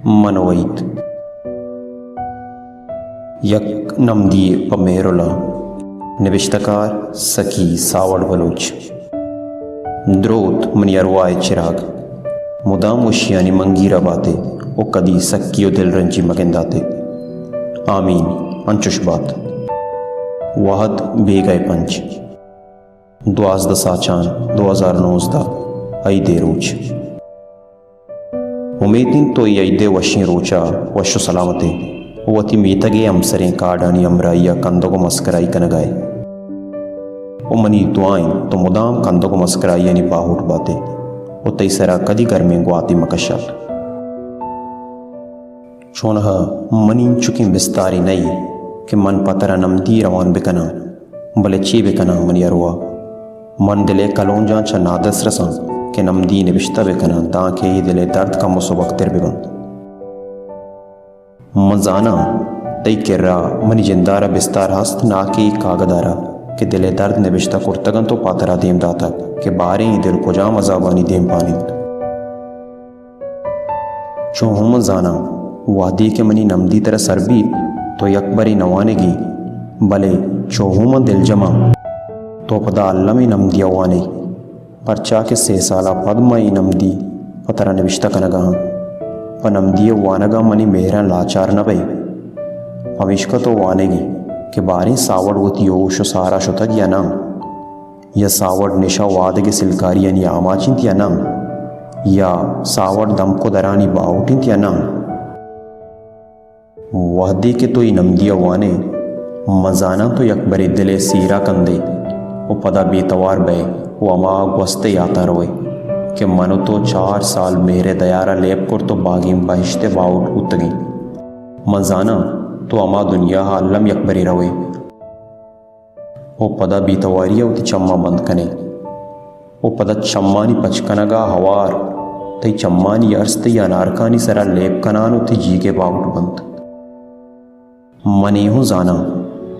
من وحید۔ یک نمدی پہ مہرل ءَ۔ نبشتہ کار سکی ساوڑ بلوچ۔ دروت منی ارواہ ءِ چراگ، مدام وشیانی منگیر ءَ بات ئے ءُ کدی سکی ءُ دلرنجی مہ گندات ئے۔ آمین، انچش بات۔ وہد بیگہ ءِ پنچ۔ دوازدہ ساچان دو ہزار نوزدہ، عید ءِ روچ۔ امیت انت تو اے عید ءِ وشیں روچ ءَ وش ءُ سلامت ئے ءُ وتی میتگ ءِ ہمسریں کاڈانی ہمراہی ءَ کندگ ءُ مسکرائی کنگ ءَ ئے۔ ءُ منی دعا انت تو مدام کندگ ءُ مسکرائیانی باہوٹ بات ئے ءُ تئی سرا کدی گرمیں گواتے مہ کشات۔ چوناہا منی انچکیں بستارے نہ اِنت کہ من پہ ترا نمدی روان بہ کناں، بلے چے بہ کناں منی ارواہ؟ من دل ءِ کلونجاں چہ نادست رساں کہ نمدی نبشتہ بہ کناں، دانکہ اے دل ءِ درد کمو سبکتر بہ بنت۔ من زاناں تئی کرا منی جند ءَ را بستار ہست، ناکہ اے کاگد ءَ را کہ دل ءِ درد نبشتہ کرتگ انت ءُ پہ ترا دیم داتگ کہ باریں اے دل کجام عذابانی دیمپان انت۔ چو ہوں من زاناں، وہدے کہ منی نمدی ترا سر بیت، تو یک برے نہ وانگی، بلے چو ہوں من دلجم آں، تو پدا الم اے نمدی ءَ وان ئے، پرچا کہ سے سال ءَ پد من اے نمدی پہ ترا نبشتہ کنگ ءَ آں۔ پہ نمدی ءِ وانگ ءَ منی مہراں لاچار نہ بئے، پمیشکا تو وانگی کہ باریں ساوڑ وتی ہوش ءُ سار ءَ شتگ یا ناں۔ یا ساوڑ نشہ وادگ ءِ سلکاریانی آماچ انت یا ناں، یا ساوڑ دمک ءُ درانی باہوٹ انت یا ناں۔ وہدے کہ تو اے نمدی ءَ وان ئے، من زاناں تو یک برے دل ءِ سیر ءَ کندئے ءُ پدا بے توار بئے ءُ ہما گوست ءِ یات ءَ روئے کہ من ءُ تو چار سال مہر ءِ دیار ءَ لیب کرت ءُ باگیں بہشت ءِ باہوٹ بوتگیں۔ من زاناں تو ہما دنیا ءَ الم یک برے روئے۔ ءُ پدا بے تواری ءَ وتی چماں بند کن ئے ءُ پدا چمانی پچ کنگ ءَ ہوار تئی چمانی ارس تئی انارکانی سرا لیب کنان ءُ تئی جیگ ءِ باہوٹ بنت۔ من اے ہوں زاناں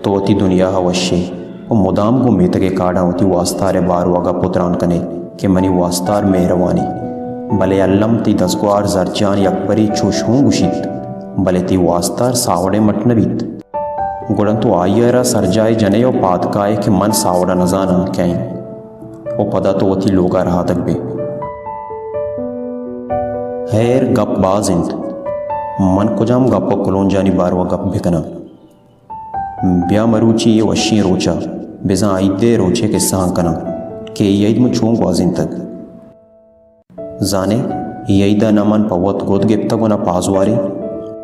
تو وتی دنیا ءَ وش ئے ءُ مدام گوں میتگ ءِ کاڈاں وتی واستار ءِ بارو ءَ گپ ءُ تران کن ئے کہ منی واستار مہروانی، بلے الم تئی دزگوہار زرجان یک برے چوش ہوں گوشیت، بلے تئی واستار ساوڑ ءِ مٹ نہ بیت۔ گڑا تو آئی ءَ را سرجاہے جن ئے ءُ پاد کائے کہ من ساوڑ ءَ نہ زاناں کئے انت ءُ پدا تو وتی لوگ ءَ رہادگ بئے۔ ہیر، گپ باز انت، من کجام گپ ءُ کلونجانی بارو ءَ گپ بہ کناں؟ بیا مروچی اے وشیں روچ ءَ بزاں عید ءِ روچ ءِ کسہاں کناں کہ اے عید من چون گوازینتگ۔ زان ئے، اے عید ءَ نہ من پہ وت گد گپتگ ءُ نہ پازوارے،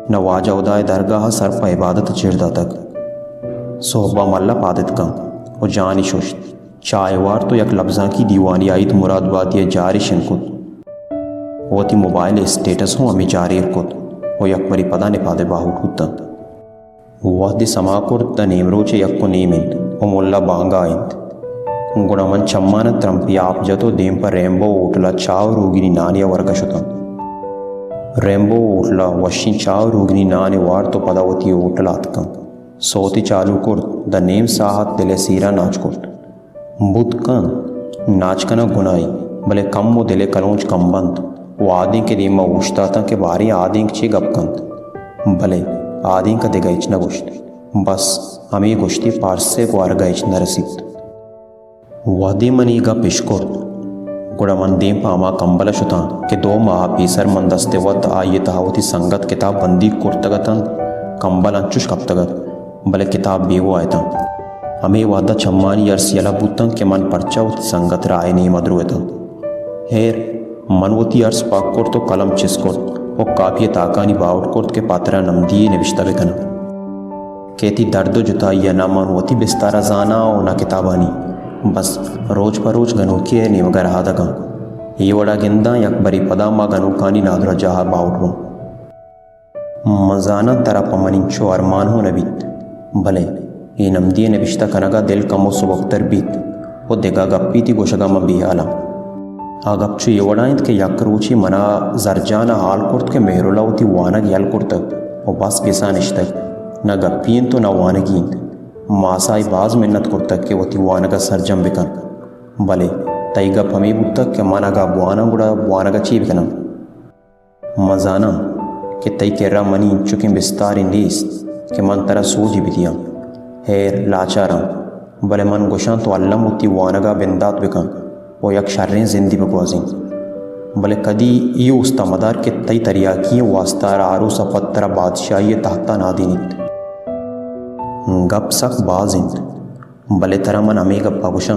نہ واجہ ہدا ءِ درگاہ ءَ سر پہ عبادت ءَ چیر داتگ۔ سہب ءَ مھلہ پاد اتکاں ءُ جان ءَ ششت، چاہ ءَ وارت ءُ یک لبزانکی دیوانے ءَ عید مراد باتی ءِ جارے شنگ کت۔ وتی موبائل ءِ اسٹیٹس ہوں ہمے جار ءَ ایر کت ءُ یک برے پدا نپاد ءِ باہوٹ بوتاں۔ وہدے سما کرت، داں نیمروچ ءِ یک ءُ نیم انت ءُ ملا بانگا انت۔ گڑا من چماں ترمپی آپ جت ءُ دیم پہ ریمبو ہوٹل ءَ چاہ ءُ روگنی نانے ءِ ورگ ءَ شتاں۔ ریمبو ہوٹل ءَ وشیں چاہ ءُ روگنی نانے وارت ءُ پدا وتی ہوٹل ءَ اتکاں۔ سوتے چالو کرت، داں نیم ساہت دل ءِ سیر ءَ ناچ کرت۔ بوت کنت ناچ کنگ گناہے، بلے کمو دل ءِ کلونج کم بنت ءُ آدینک ءِ دیم ءَ اوشتاتاں کہ باریں آدینک چے گپ کنت، بلے آدینک ءَ دگہ ہچ نہ گوشت، بس ہمے گوشتی پارس ءِ گوارگ ءَ ہچ نہ رسیت۔ وہدے من اے گپ اش کرت، گڑا من دیم پہ ہما کمبل ءَ شتاں کہ دو ماہ ءَ پیسر من دست ءِ وت آئی ءِ تہا وتی سنگت کتاب بندیگ کرتگ اتنت، کمبل انچش کپتگ ات۔ بلے کتاب بیگواہ اتاں۔ ہمے وہد ءَ چمانی ارس یلہ بوتاں کہ من پرچا وتی سنگت راہ ءِ نیم ءَ دروتاں۔ ہیر، من وتی ارس پاک کرت ءُ قلم چست کرت ءُ کاپی ءِ تاکانی باہوٹ کرت کہ پہ ترا نمدی یے نبشتہ بہ کناں کہ تئی درد ءُ جتائی ءَ نہ من وتی بستار ءَ زاناں ءُ نہ کتابانی۔ بس روچ پہ روچ گنوکی ءِ نیمگ ءَ رہادگ آں۔ اے وڑ ءَ گنداں یک برے پدا ما گنوکانی نادراہجاہ ءَ باہوٹ باں۔ من زاناں ترا پہ من انچو ارمان ہوں نہ بیت، بلے اے نمدی ءِ نبشتہ کنگ ءَ دل کمو سبکتر بیت ءُ دگہ گپے تئی گوشگ ءَ من بے ہال آں۔ آ گپ چو اے وڑ ءَ انت کہ یک روچے من ءَ زرجان ءَ ہال کرت کہ مہرل ءَ وتی وانگ یل کرتگ ءُ بس گس ءَ نشتگ، نہ گپے انت ءُ نہ وانگی انت۔ ماس ءَ آئی باز منت کرتگ کہ وتی وانگ ءَ سرجم بہ کن، بلے تئی گپ ہمے بوتگ کہ من اگاں بواناں گڑا وانگ ءَ چے بہ کناں؟ من زاناں کہ تئی کرا منی انچکیں بستارے نیست کہ من ترا سوجے بدیاں۔ ہیر، لاچاراں، بلے من گوشاں تو الم وتی وانگا بندات بکن و یک شریں زندے بگوازین۔ بلے کدی اے اوستا مدار کہ تئی تریاکی ئیں واستار آروسا پد ترا بادشاہی ئے تحتا نادینیت۔ گپ سک باز انت، بلے ترا من ہمے گپا گوشاں،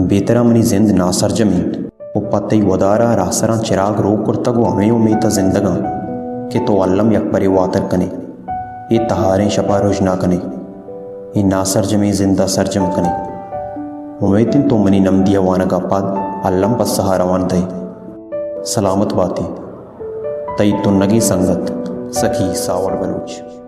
بے ترا منی زند ناسرجم انت و پہ تئی ودارا راہسراں چراگ روک کرتگ و ہمے امیتا زندگاں کہ تو الم یکبرے واتر کنے، اے تہاریں شپا رژنا کنے، اے ناسرجمیں زندا سرجم کنے۔ امیت انت تو منی نمدی ء وانگا پد الم پسہا روان دئے۔ سلامت باتے۔ تئی تنگیں سنگت، سخی ساوڑ بلوچ۔